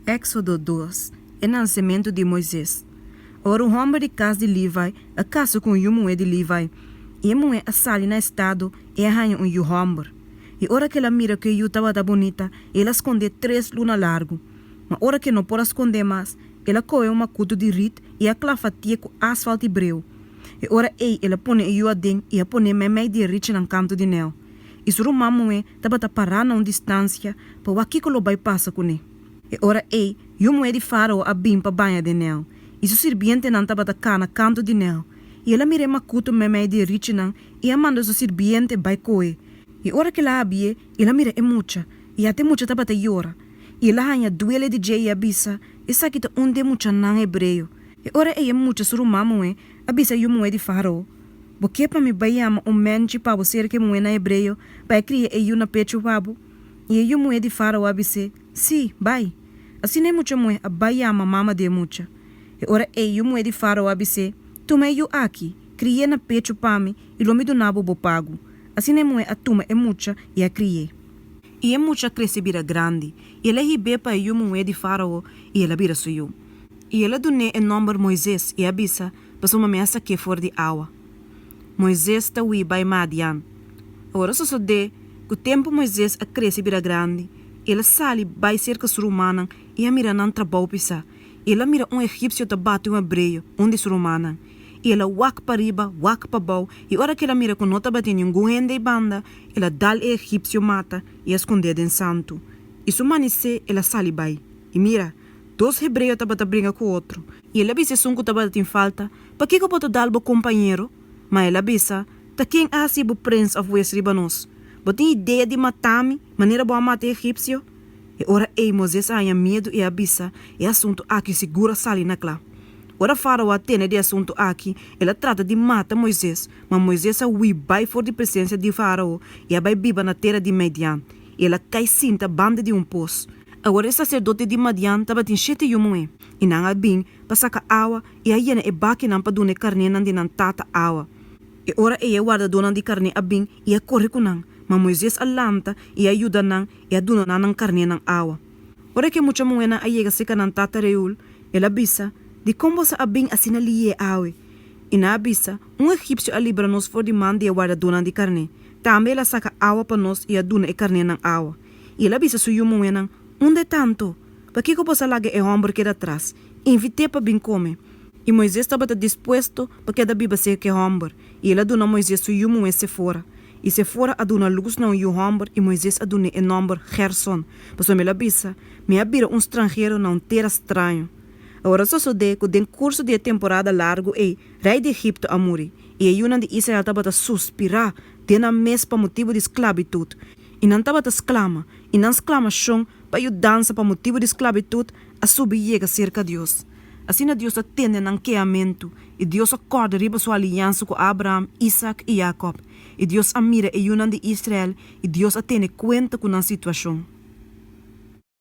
Éksodo dos, E nansementu di Moises. Ora un hòmber di kas di Levi a kasa ku un yu muhé di Levi, i e muhé a sali na estado i a haña un yu hòmber. I ora ku el a mira ku e yu tabata bunita, el a skond'é tres luna largu. Ma ora ku e no por a skond'é mas, el a kohe un makutu di rit i a klafatié ku asfalt i breu. E ora ei el a pone e yu aden i a pon'é meimei di e richinan kantu di Nel. I su ruman muhé tabata pará na un distansia pa wak kiko lo bai pasa kuné. E ora ei, yu muhé di Fárao a bin pa baña den Nel, i su sirbientenan tabata kana kantu di Nel. I el a mira e makutu meimei di e richinan i a manda su sirbiente bai kohe. I ora ku el a habié, el a mira e mucha, i ata e mucha tabata yora. I el a haña duele di dje i a bisa, Esaki ta un di e muchanan hebreo. E ora ei e mucha su ruman muhé a bisa e yu muhé di Fárao, Bo ke pa mi bai yama un mènchi pa bo serka e muhénan hebreo pa e kria e yu na pechu pa bo? I e yu muhé di Fárao a bis'é, Sí, bai. Asina e mucha muhé a bai yama mama di e mucha. E ora ei yu muhé di Fárao a bis'é, Tuma e yu aki, kri'é na pechu pa mi i lo mi duna bo bo pagu. Asina e muhé a tuma e mucha i a kri'é. I e mucha a krese bira grandi, i el a hib'é pa e yu muhé di Fárao i el a bira su yu. I el a dun'é e nòmber Moises i a bisa, Pasobra mi a sak'é for di awa. Moises ta hui bai Madian. Awor a sosodé ku tempu Moises a krese bira grandi, el a sali bai serka su rumannan i a mira nan trabou pisá. I el a mira un egipsio ta bati un hebreo, un di su rumannan. I el a wak pariba, wak pabou, i ora ku el a mira ku no tabatin ningun hende ei banda, el a dal e egipsio mata i a skond'é den santu. I su manisé el a sali bai. I mira, dos hebreo tabata bringa ku otro. I el a bisa esun ku tabatin falta, Pakiko bo ta dal bo kompañero? Ma el a bisa, Ta ken a hasi bo prens òf hues riba nos? Bo tin idea di mata mi, manera bo a mata e egipsio? E ora ei Moises a haña miedu i a bisa, E asuntu aki sigur a sali na kla. Ora Fárao a tende di e asuntu aki, el a trata di mata Moises, ma Moises a hui bai for di presensia di Fárao i a bai biba na tera di Madian, i el a kai sinta banda di un pos. Awor e saserdote di Madian tabatin shete yu muhé, i nan a bin pa saka awa i a yena e bakinan pa duna e karnénan di nan tata awa. E ora ei e wardadónan di karné a bin i a kore ku nan, ma Moises a lanta i a yuda nan i a duna nan nan karnénan awa. Ora ku e mucha muhénan a yega serka nan tata Reul, el a bisa, Dikon boso a bin asina lié awe? I nan a bisa, Un egipsio a libra nos for di man di e wardadónan di karné. Tambe el a saka awa pa nos i a duna e karnénan awa. I el a bisa su yu muhénan, Unda e ta anto? Pakiko boso a laga e hòmber keda atras? Invit'é pa bin kome. I Moises tabata dispuesto pa keda biba serka e hòmber, i el a duna Moises su yu muhé Sefora. I Sefora a duna lus na un yu hòmber, i Moises a dun'é e nòmber Gerson, pasobra el a bisa, Mi a bira un stranhero na un tera straño. Awor a sosodé ku den kurso di e temporada largu ei, rei di Egipto a muri, i e yunan di Israel tabata suspirá den nan mes pa motibu di sklabitut, i nan tabata sklama, i nan sklamashon pa yudansa pa motibu di sklabitut a subi yega serka Dios. Asina Dios a tende nan kehamentu, i Dios a kòrda riba su aliansa ku Abraham, Isak i Yakòb. I Dios a mira e yunan di Israel, i Dios a tene kuenta ku nan situashon.